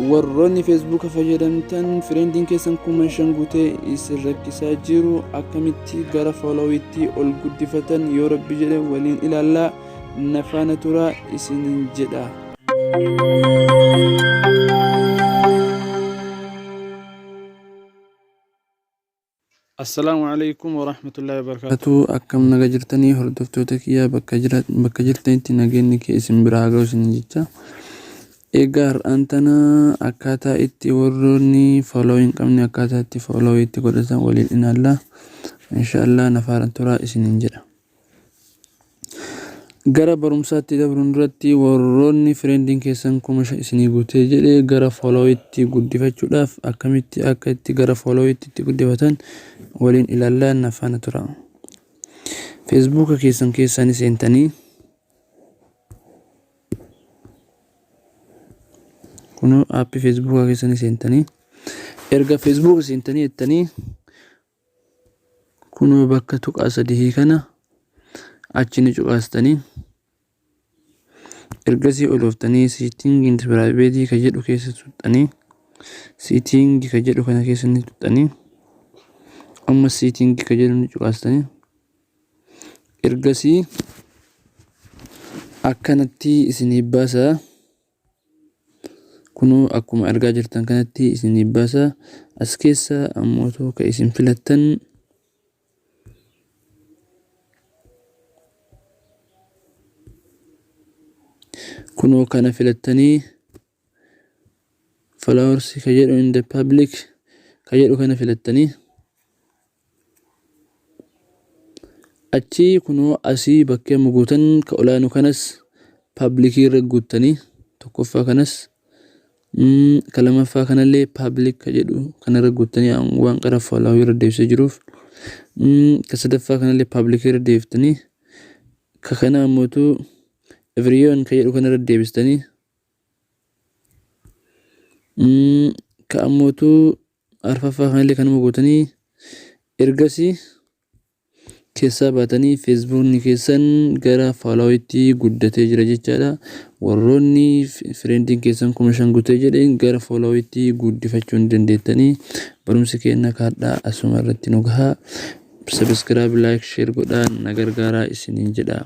Warroonni Feesbuuka fayyadamtan friendiin keessan 5000 guutee isin rakkisaa jiru akkamitti gara followitti ol guddifatan yoo rabbi jedhe waliin ilaallaa, na faana turaa isinin jedha. Assalaamu alaikum warahmatullahi wabarakatuh. Akkam naga jirtanii hordoftoota kiyyaa, bakka jirtanitti nageenyi kee isin biraa haa ga'u isin jecha. Egaa har'aan tana akkaataa itti warroonni follow hin qabne akkaataa itti follow itti godhatan waliin ilaalla. Inshaallah na faana turaa isiniin jedha. Gara barumsaatti dabruun duratti, warroonni friendiin keessan 5000 isinii guutee jedhe gara followitti guddifachuudhaaf akkamitti akka itti gara followitti itti guddifatan waliin ilaallaa, na faana tura. Feesbuuka keessan keessaa ni seentanii, kunoo aappii feesbuukaa keessa ni seentanii, erga feesbuuka seentanii jettanii kunoo bakka tuqaa sadii kana achi ni cuqaastanii, ergasii ol ooftanii setting and privacy ka jedhu keessa tuqxanii, setting ka jedhu kana keessa ni tuqxanii, amma setting ka jedhu ni cuqaastanii, ergasii akkanatti isinii baasa. Kunoo akkuma argaa jirtan kanatti isinii baasa. As keessa ammootu ka isin filattan kunoo kana filattanii, followers ka jedhu in the public ka jedhu kana filattanii, achi kunoo asii bakkee amma guutan ka olaanu kanas publicii irra guuttanii, tokkoffaa kanas, ka lamaffaa kanallee public ka jedhu kanarra guuttanii, waan qara follow irra deebisee jiruuf, ka sadaffaa kanallee public irra deebiftanii, ka kana ammootu everyone ka jedhu kanarra deebistanii, ka ammootu arfaffaa kanallee kanuma gootanii, ergasii keessaa baatanii feesbuukni keessan gara followitti guddatee jira jechaadha. Warroonni friendiin keessan 5000 guutee jedhe gara followitti guddifachuu ni dandeettanii. Barumsi keenya kaadhaa asuma irratti nu gahaa. Subscribe, like, share godhaa na gargaaraa isiniin jedha.